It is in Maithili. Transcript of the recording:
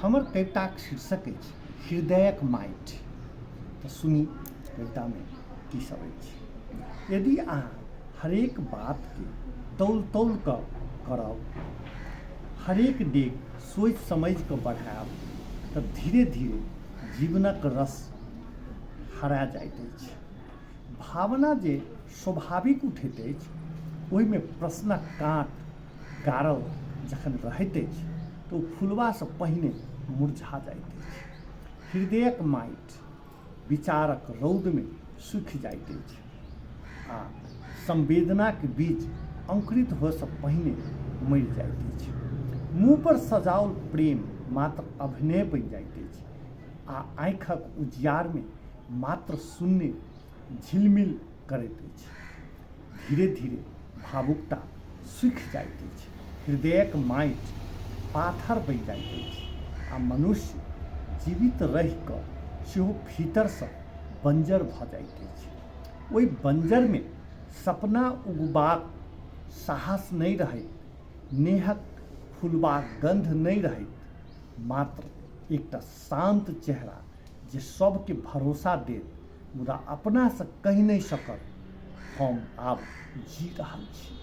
हमर कविताक शीर्षक अछि हृदयक माटि। तऽ सुनी कवितामे की सब अछि। यदि अहाँ हरेक बातके तौल तौल कऽ करब, हरेक डेग सोचि समझि कऽ बढ़ायब तऽ धीरे धीरे जीवनक रस हरा जाइत अछि। भावना जे स्वाभाविक उठैत अछि ओहिमे प्रश्नक काँट गाड़ल जखन रहैत अछि तऽ ओ फुलबासँ पहिने मुरझा जाइत अछि। हृदयक माटि विचारक रौदमे सूखि जाइत अछि आ संवेदनाक बीज अंकुरित होइसँ पहिने मरि जाइत अछि। मुँहपर सजाओल प्रेम मात्र अभिनय बनि जाइत अछि आ आँखिक उजियारमे मात्र शून्य झिलमिल करैत अछि। धीरे धीरे भावुकता सूखि जाइत अछि। हृदयक माटि पाथर बनि जाइत अछि आ मनुष्य जीवित रहि कऽ सेहो भीतरसँ बञ्जर भऽ जाइत अछि। ओहि बञ्जरमे सपना उगबाक साहस नहि रहैत, नेहक फुलबाक गन्ध नहि रहैत, मात्र एकटा शान्त चेहरा जे सभके भरोसा देत मुदा अपनासँ कहि नहि सकत, हम आब जी रहल छी।